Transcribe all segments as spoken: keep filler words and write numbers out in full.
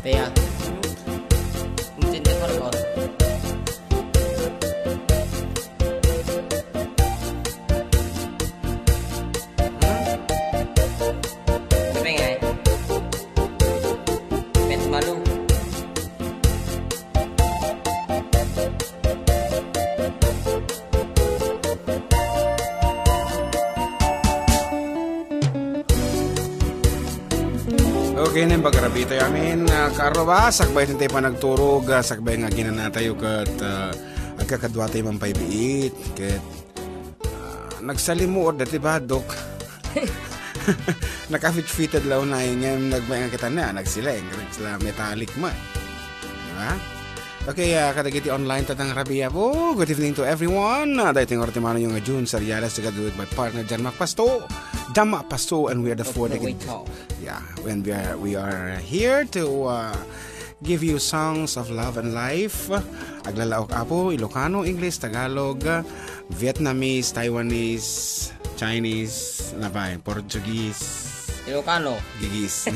Kaya, intindi ko rin. Hmm? Sabi nga eh. Met malu. Okay, naimbag a rabii tayo amin, ah, kaarruba, sakbay tayo panagturog, ah, sakbay nga aginana tayo ket, ah, agkakadua tayo man pay biit, ket, ah, nagsalimuot dati badok. Nakafit-fitted la unay, ngem nagmaingan kita na, nagsileng, nagsilang metallic man. Di ba? Okay, ah, kadagiti online tattao nga rabii, apo. Good evening to everyone. Ah, daytoy nga oras ti mano nga June Sarialas, together with my partner, Jan Macpasto. Jan Macpasto, and we are the four Of the Wicked Way Talk. Yeah, when we are, we are here to, uh, give you songs of love and life. Aglalaok, apo, Ilocano, English, Tagalog, Vietnamese, Taiwanese, Chinese, na ba, Portuguese. Ilocano. Gigis.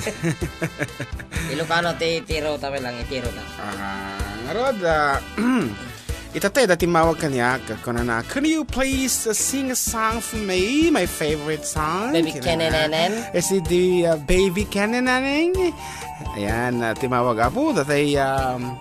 Ilocano, ti, tiro, tabi lang, itiro na. Ah, ngarud, ah, ita te, dati mawag kaniak, kunana, "Can you please, uh, sing a song for me? My favorite song." Baby Kinana. Kenenenen. Is it the, uh, Baby Kenenenen? Ayan, uh, timawag, apo, dati, um,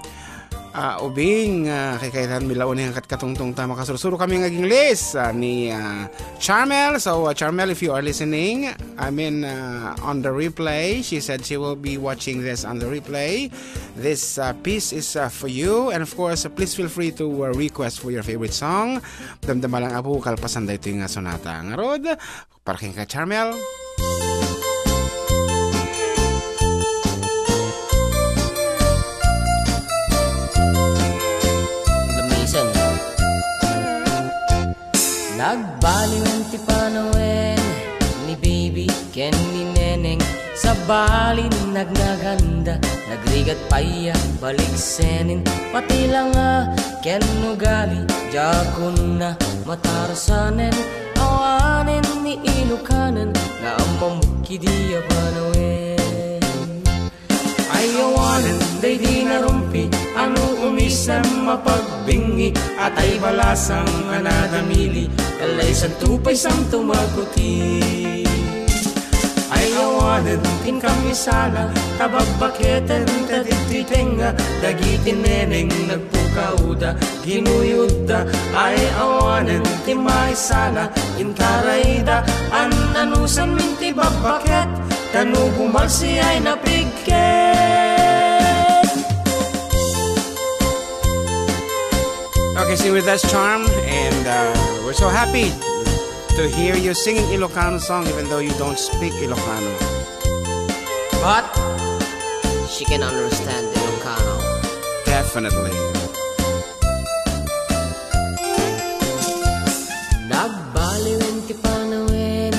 Ah, ubing, ah, kay kaitan mi la unay nga kat-, katungtong ta makasursuro kami nga aging list, ah, ni, ah, Charmel. So, ah, Charmel, if you are listening, I mean, ah, on the replay, she said she will be watching this on the replay. This, ah, piece is, ah, for you. And of course, ah, please feel free to, ah, request for your favorite song. Damdama lang, apo, kalpasan daytoy nga sonata. Ngarud, para kenka, Charmel. Lamisan. Nagbaliwen ti panawen ni Baby ken ni Neneng. Sabalin nagnaganda, nagrigat pay a baliksenin. Pati langa ken ugali, diak unay matarsanen. Awanen ni Ilokanan nga ammom idi a panawen. Ay awanen daydi narumpi, a no umisem mapagbingi, atay balasang a nadamili, kallaysanto pay santo makuti. Ay awanen ti inkam isala, ta babbaketen ta ditoy tengnga, dagiti neneng nagpukawda, ginuyodda. Ay awanen ti maisala, intarayda, an-anusanmin ti babbaket, ta no bumalsi ay napigket. Okay, see, with that charm, and, uh, we're so happy to hear you singing Ilocano song, even though you don't speak Ilocano. But she can understand Ilocano. Definitely. Nagbaliwen ti panawen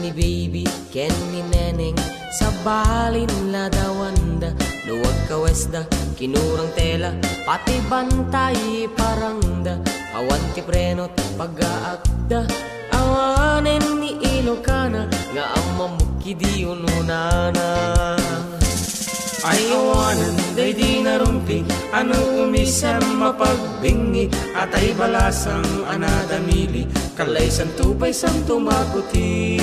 ni Baby ken ni Neneng, sabalin ladawanda, no agkawesda, kinurang tela, pati bantay parangda, awan ti preno ti pagaakda, awanen ni Ilokana nga ammom idi ununana. Ay awanen daydi narumpi, a no umisem mapagbingi, atay balasang a nadamili, kallaysanto pay santo makuti.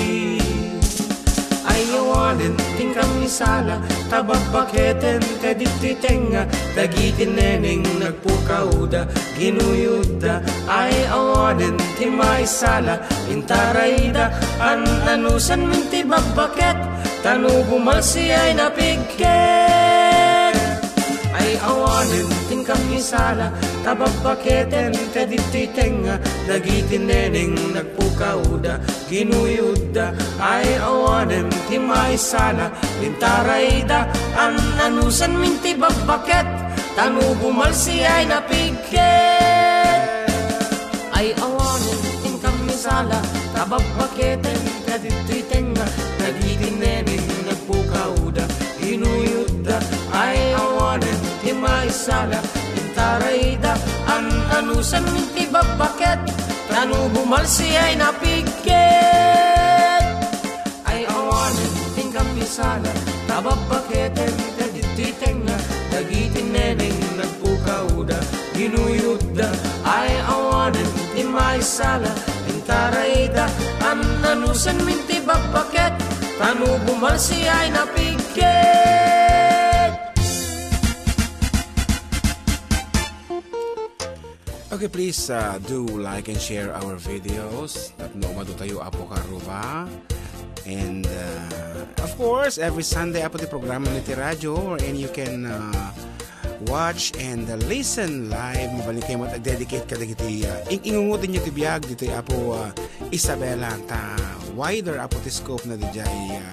Ay awanen ti inkam isala, ta babbaketen ta ditoy tengnga, dagiti neneng nagpukawda, ginuyodda. Ay awanen ti maisala, intarayda, an-anusanmin ti babbaket, ta no bumalsi ay napigket. Ay awanen ti inkam isala, ta babbaketen ta ditoy tengnga, dagiti neneng nagpukawda, ginuyodda. Ay awanen ti maisala, intarayda, an-anusanmin ti babbaket, ta no bumalsi ay napigket. Ay awanen ti inkam isala, ta babbaketen ta ditoy tengnga, dagiti neneng nagpukawda, ginuyodda. Ay awanen ti maisala, intarayda, an-anusanmin ti babbaket, ta no bumalsi ay napigket. Ay awanen ti inkam isala, ta babbaketen ta ditoy tengnga, Sala, intarayda, annanusan minti bakbaket, tano bumalsi ay napigket. Okay, please, uh, do like and share our videos. Tapno umadu tayo, Apo Karuba. And, uh, of course, every Sunday, Apo, ti programa ni ti radio, wherein you can, uh, watch and, uh, listen live. Mabalin kayo mat-, dedicate ka dagiti, uh, ing-, ingungutin nyo ti biag dito, Apo, uh, Isabela, ta wider, Apo, ti scope na dijay, uh,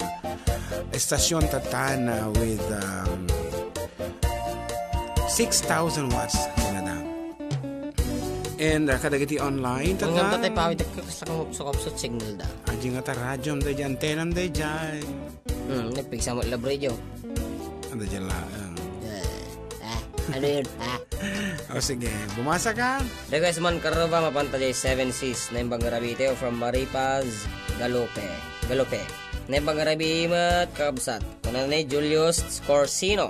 estasion tatan, uh, with, um, six thousand watts, kinada. And, uh, kadagiti online, Ngem tatan. Tatay pawid, kasla kang upsok-upsok signal da. Adi nga ta, radiom dayjay, antenam dayjay. Hmm, nagpigsa mo lab radio. Ano dyan lang? Eh, ah, ano yun? Ah. O, sige, bumasa ka. Request man, Karuba, mapanta jay seven sis, Naimbag nga Rabii from Maripaz, Galope. Galope. Naimbag nga Rabii met, kakabsat. Kuna ni Julius Scorsino.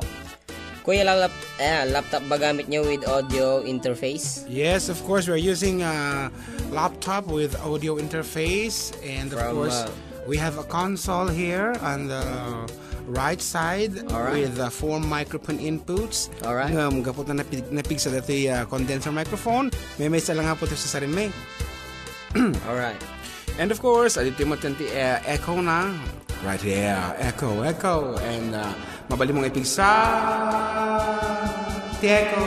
Kuya, lap-, eh, laptop ba gamit nyo with audio interface? Yes, of course, we're using a laptop with audio interface, and of From, course, uh, we have a console here on the right side Alright. with, uh, four microphone inputs. Alright. Um, gapu ta napig-, napigsa dati, uh, condenser microphone. May may isa lang nga po sa sarili. Alright. And of course, adito mo ti, eh, echo na. Right here. Echo, echo. And, uh, mabalin mong ipigsa. Ti echo.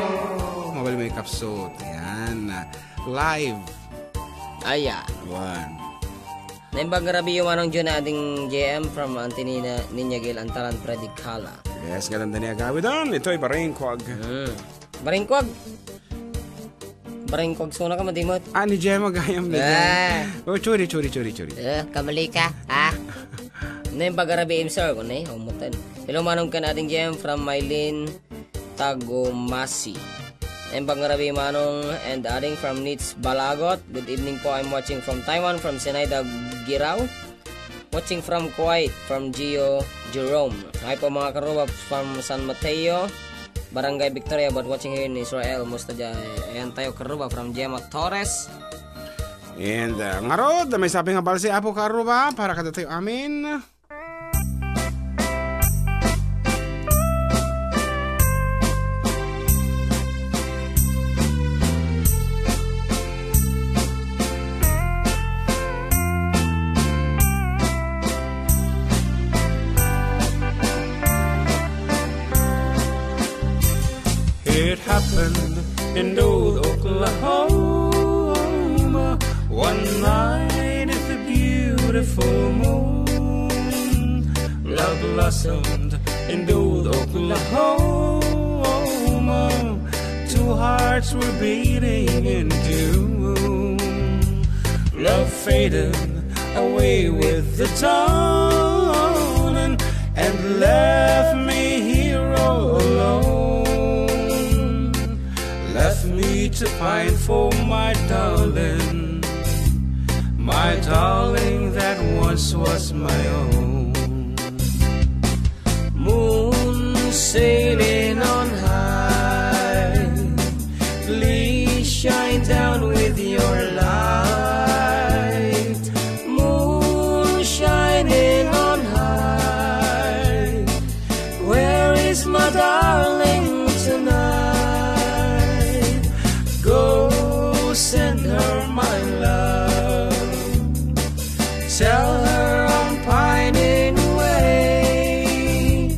Mabalin mong ikapsut. Yan. Uh, live. Aya. One. Naimbag nga Rabii, Manong Jun, ading J M from Auntie Nina, Ninya Gil, Antalan, Freddy Kala. Yes, ganda ni agawidan. Ito'y Barengkwag. Hmm. Barengkwag. Barengkwag, suna ka, madimot. Ah, ni Gemma gayam na Ah. Gemma. Oh, churi, churi, churi, churi. Eh, kamali ka, ha? Naimbag nga Rabii, sir, kung eh, umutan. Hello, Manong, kan ading Jem from Mylene Tagumasi. Naimbag nga Rabii, Manong, and ading from Nits Balagot. Good evening po, I'm watching from Taiwan, from Sinaida Girao. Watching from Kuwait, from Gio Jerome. Hi po, mga Karuba from San Mateo, Barangay Victoria, but watching here in Israel. Musta dyan? Ayan tayo, Karuba from Gemma Torres. And, uh, ngarud, may sabi nga balsi, Apo Karuba, para kada tayo amin. It happened in old Oklahoma. One night is a beautiful moon. Love blossomed in old Oklahoma. Two hearts were beating in tune. Love faded away with the dawn and, and left me here all alone. Left me to pine for my darling, my darling that once was my own. Moon sailing on high, please shine down with your light. Moon shining on high, where is my darling tonight? Go send her my love. Tell her I'm pining away,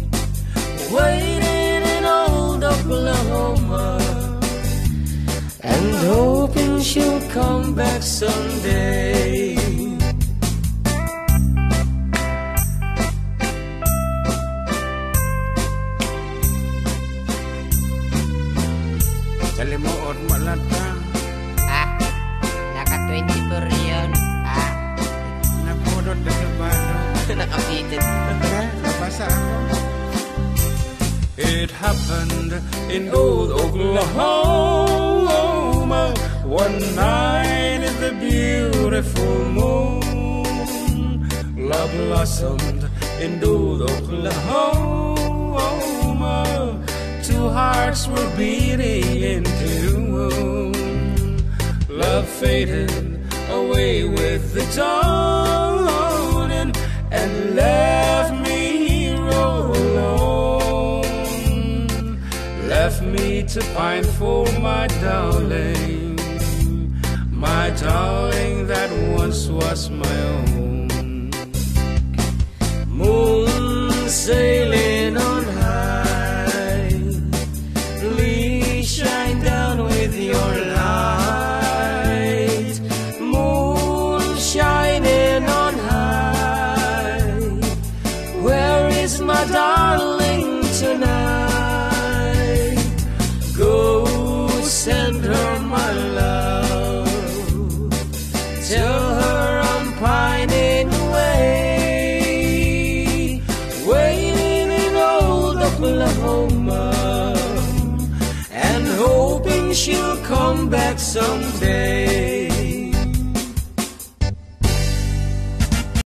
waiting in old Oklahoma, and hoping she'll come back someday. Dali mo, or malata. Ah, naka twenty-four yun. Ah. Napulot na sa balo. Nakapitit. Eh, nabasa ako. It happened in old Oklahoma. One night in the beautiful moon, love blossomed in old Oklahoma. Two hearts were beating in tune. Love faded away with the dawn and left me here all alone. Left me to pine for my darling, my darling that once was my own. Moon sailing on high, please shine down with your light. Moon shining on high, where is my darling tonight? Go send her my love. Tell her I'm pining away, waiting in old Oklahoma, and hoping she'll come back someday.